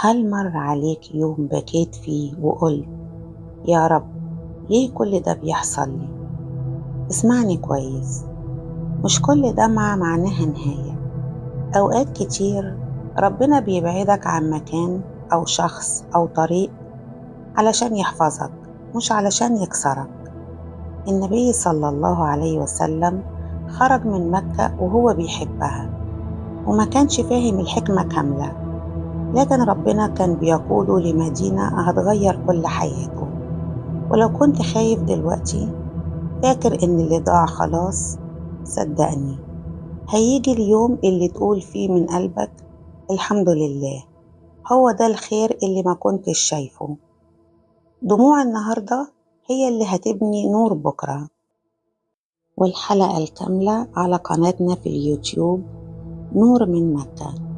هل مر عليك يوم بكيت فيه وقلت يا رب ليه كل ده بيحصل لي؟ اسمعني كويس، مش كل دمعة معناها نهاية. أوقات كتير ربنا بيبعدك عن مكان أو شخص أو طريق علشان يحفظك، مش علشان يكسرك. النبي صلى الله عليه وسلم خرج من مكة وهو بيحبها وما كانش فاهم الحكمة كاملة، لكن ربنا كان بيقوده لمدينة هتغير كل حياته. ولو كنت خايف دلوقتي، فاكر إن اللي ضاع خلاص، صدقني هيجي اليوم اللي تقول فيه من قلبك الحمد لله، هو ده الخير اللي ما كنتش شايفه. دموع النهاردة هي اللي هتبني نور بكرة. والحلقة الكاملة على قناتنا في اليوتيوب نور من مكة.